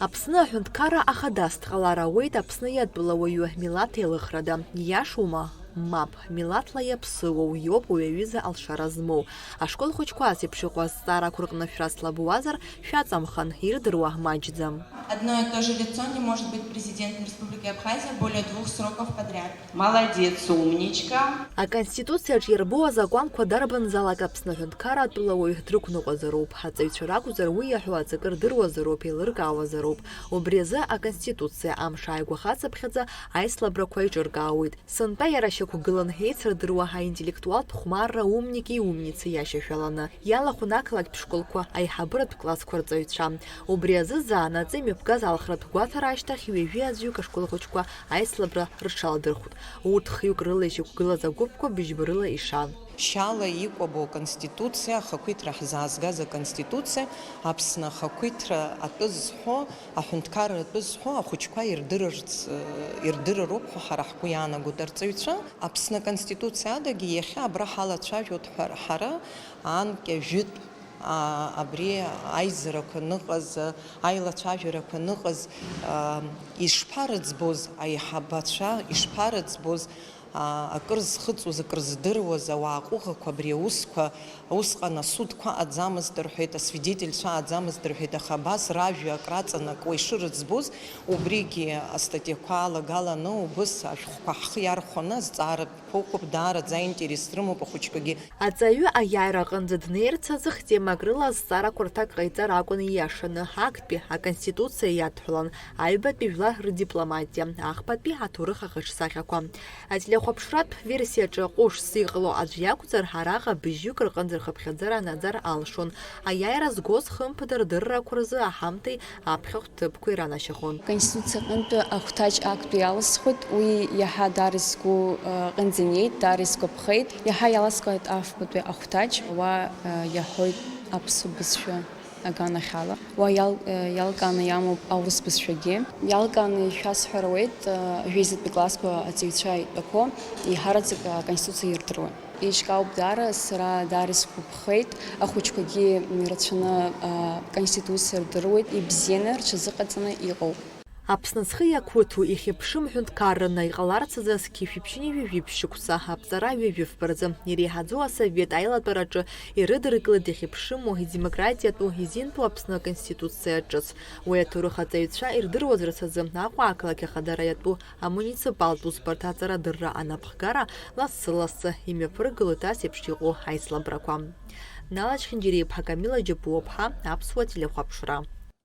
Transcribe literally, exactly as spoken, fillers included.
Аԥсны аҳәынҭқарра ахадас дҟалар ауеит Аԥсны иатәылауаҩы милаҭ еилыхрада. Ииашоума? Мап, милаҭла иаԥсыуоу иоуп уи аҩыза алшара змоу. Ашкол хәыҷқәа ас еиԥш иҟоу азҵаарақәа рҟны шәрацлабуазар, шәаҵамхан, ирдыруа маҷӡам. Одно и то же лицо не может быть президентом Республики Абхазия более двух сроков подряд. Молодец, умничка. Аконституциаҿ иарбоу азакәанқәа дарбанзаалак Аԥсны аҳәынҭқарра атәылауаҩ дрықәныҟәазароуп. Аҵаҩцәа ракәзар, уи иаҳәо аҵакы рдыруазароуп, еилыркаауазароуп. Убри азы Аконституциа амш ааигәа ахацыԥхьаӡа аицлабрақәа еиҿыркаауеит. Сынтәа иара шьақәгылан еицырдыруа аинтеллектуалтә хәмарра умники умници иашьашәаланы. Иалахәын ақалақьтә школқәа аиҳабыратә классқәа рҵаҩцәа. Убри азы заанаҵы имҩаԥгаз алхратә гәаҭара ашьҭахь ҩажәи аӡәҩык ашкол хәыҷқәа аицлабра рыҽаладырхәт. Урҭ хҩык рыла ишьақәгылаз агәыԥқәа быжьба рыла ишан. Шьала икәабо аконституциа, ахақәиҭра ҳзаазгаз аконституциа, Аԥсны ахақәиҭра атәы зҳәо, аҳәынҭқарра атәы зҳәо ахәыҷқәа ирдырырц, э, ирдырыроуп ҳәа ҳара ҳгәы иаанагоит арҵаҩцәа. Аԥсны аконституциа адагьы иахьа абра ҳалацәажәоит ҳәа-, ҳара, анкьа жәытә, а, абри аизарақәа ныҟаз, аилацәажәарақәа ныҟаз, а, ишԥарыӡбоз аиҳабацәа, ишԥарыӡбоз, а, акыр зхыҵуаз, акыр здыруаз ауаа ҟәыӷақәа абри аусқәа, усҟан асудқәа аӡамызт рҳәеит, асвидетельцәа аӡамызт рҳәеит, аха абас ражәа акраҵанакуа ишырыӡбоз, убригьы астатиақәа алагаланы убыс ашәҟәқәа ҳхы иархәаны азҵаара ԥыхәоуп, даараӡа аинтерес рымоуп ахәыҷқәагьы. Аҵаҩы аиааира аҟынӡа днеирц азы хтемак рыла азҵаарақәа рҭак ҟаиҵар акәын ииашаны, актәи аконституциа иадҳәалан, аҩбатәи жәлар рдипломатиа, ахԥатәи аҭоурых ахаҿсахьақәа. Ателехәаԥшратә версиаҿы ҟәышс иҟало аӡә иакәзар, араҟа быжьҩык рҟынӡа рхыԥхьаӡара анаӡар алшон. Аиааира згоз хымԥада рдыррақәа рзы аҳамҭеи аԥхьахә ҭыԥқәеи ранашьахон. Аконституциа аҟынтәи ахәҭаҷ актәи иаласхуеит, уи иаҳа даара сгәы, э, ҟынӡа инеит, даара исгәаԥхеит. Иаҳа иаласкааит афбатәи ахәҭаҷ, уа, э, иаҳәоит аԥсуа бызшәа аганахьала. Уа иал-, э, иалкааны иамоуп аурыс бызшәагьы. Иалкааны ишәасҳәар ауеит, э, жәеизатәи классқәа аҵаҩцәа итәақәоу еиҳараӡак аконституциа ирдыруан. Еиҿкаауп даара, сара даара исгәаԥхеит, ахәыҷқәагьы ирацәаны, а, аконституциа рдыруеит, ибзианы рҽазыҟаҵаны иҟоуп. Аԥсны зхы иақәыҭоу ихьыԥшым ҳәынҭқарраны иҟаларц азы зқьи жәшәи ԥшьынҩажәи жәиԥшь шықәса аԥҵара ҩажәи фба рзы иреиҳаӡоу асовет аилатәараҿы ирыдыркылеит ихьыԥшыму, идемократиатәу, изинтәу Аԥсны Аконституциа ҿыц. Уи аҭоурых аҵаҩцәа ирдыруаз рацәазы Аҟәа ақалақь ахадара иатәу амуниципалтә усбарҭа аҵарадырра анапхгара лассы-лассы имҩаԥыргалоит ас еиԥш иҟоу аицлабрақәа. Нала Чхинџьариа-иԥҳа, Камила Џьапуа-ԥҳа, Аԥсуа телехәаԥшра.